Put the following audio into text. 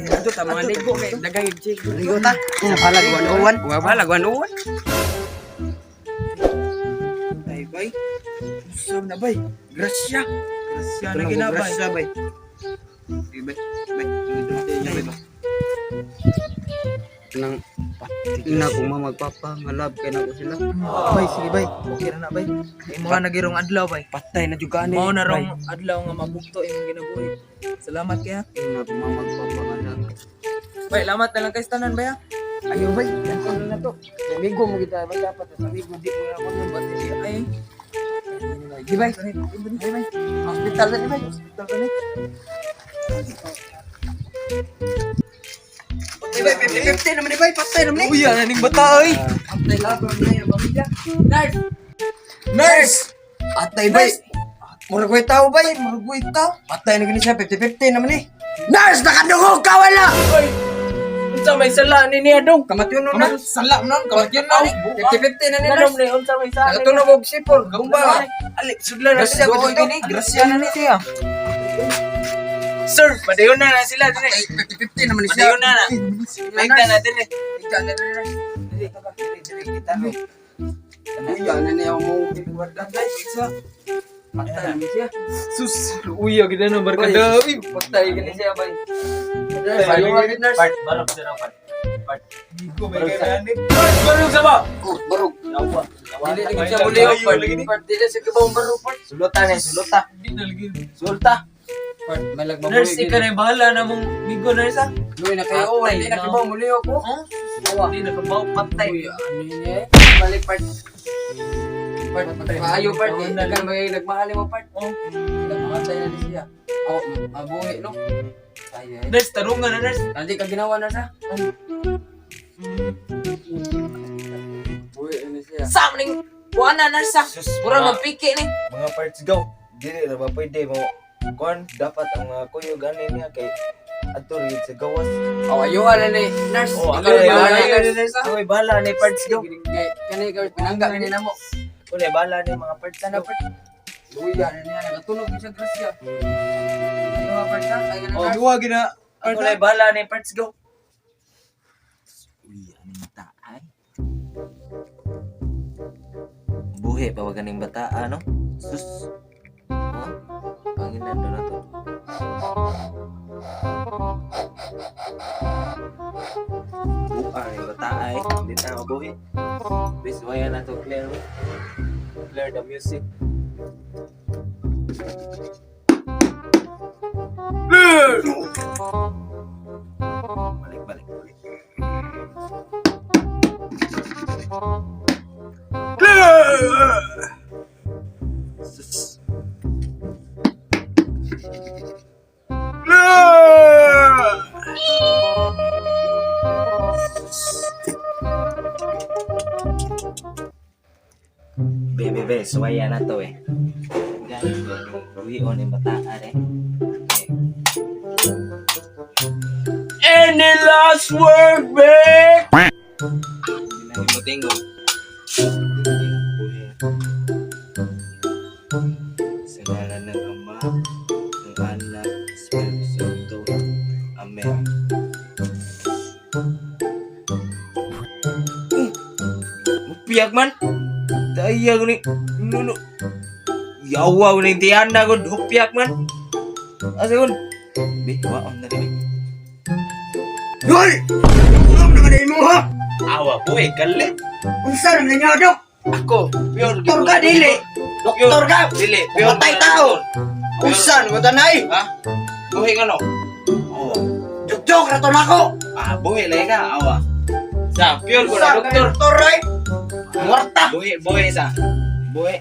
Adto ta mga ligo kay daghang check. Ligo ta. Sa balag 101. Wa balag 101. Ay bay. Usab na bay. Grasya. Grasya Ito na na ginabay. Grasya bay. Ay bay. Bay. Bay ba? Nang ina kong mamagpapa nga love kay nako sila. Bay, sige bay. Okay ra na bay. Imo na girong adlaw bay. Patay na jud ka ani. Mao na rong adlaw nga mabugto imong ginabuhi. Salamat kaya. Ina kong mamagpapa nga love. Bay, lamat na lang kay tanan bay ha. Ayo bay, kanto na to. Amigo mo kita ba dapat sa amigo di mo na kuno ba Ay, Di bay. Di bay. Hospital na di bay. hospital ka ni. Di bay 50-50 naman di bay. Patay naman ni. Uy, ana ning bata oy. Patay lang na yung pamilya. Nurse. Nurse. Atay bay. Murag way tao bay. Murag way tao. Patay na gini siya 50-50 naman ni. Nurse nakadungog ka wala. Unsa may sala ni niya dong? Kamatyon nun na. Sala man kamatyon na ni. 50-50 na ni Nanom nurse. ni unsa may sala. Nakatunog og sipol. Gumba. Ali, sudlan na Grasya sila. ko dito. Gini, grasya na ni siya. Sir, padayon na na sila dire. 50-50 naman ni siya. Padayon na na. Paigta na dire. Ika na dire. Dire, dire, dire kita. Uy, ano niya mo Patay na ni siya. Sus, uya gid na barkada. Uy, Patay gini siya bay. Sayo nga gid nurse. Part, barok sa part. Part. Ko may kay ni. Part, barok sa ba? Oh, barog. Yawa. Dili lagi siya muli part. Part dili siya kibaw barog part. Sulota na, sulota. Di na lagi. Sulta. Part may lagmabuhi. Nurse, ikaw na bahala na mong migo nurse ah. Luy na kayo. Oh, Patay hindi na na. kibaw muli ako. Huh? Di na kabaw patay. Uy, ano yun eh? Balik part. Part, maayo part. Eh. Dagan may nagmahal mo part. Oh. Nagmamatay na ni siya. Oh, mabuhi no. Ay, ay. Nurse, tarungan na nurse. Hindi ka ginawa na sa? Buhi na ni siya. Sa ning kuan na nurse ah. Sus, Mura mga- mapiki ni. Mga parts go. Dili ra ba pwede mo kuan dapat ang mga kuyog ani niya kay adto rin sa gawas. Oh, ayuha na ni nurse. Oh, Ikaw ako na bahala bahala ni nurse. nurse ah. Ako'y bahala ni parts go. Kay kani ikaw pinangga kani namo. Ako na bahala ni mga parts Sana go. part. Luya na niya nagatunog siya grasya. Ayuha part ha. Ay kana Oh, nurse. Duwa gina. Ako na bahala ni parts go. Uy, aning bata ay. Buhi pa wag aning bata ano? Sus. Oh, panginan do na to. Buka ni bata ay, di na mabuhi. Please, waya na to clear. Clear the music. Balik, balik, balik. Sus. Be, be, be, suwaya na to eh. Ganit ko, buhion yung bataan eh. Any last word, babe? Hindi na mo tingog. Hindi na mabuhi. Sa ngalan ng Ama, ng Anak, Espiritu Santo. Amen. Mupiyak man. Tayag ni nuno. Yawa ni Tiana gud hupiyak man. Asa kun? Be, waon na rin. Hoy! Ulong naman na imo ha. Awa buhi kalit. Unsa naman ninyo dok? Ako, pure Doktor ka dili. Doktor ka. Dili, pure. Patay tao. Unsa naman tanay? Ha? Buhi ka no? Oo. Jog-jog ra to nako. Ah, buhi lang ka, awa. Sa, pure ko Unsa na, ka doktor. doktor ay? Muerta. Buhi, buhi sa. Buhi.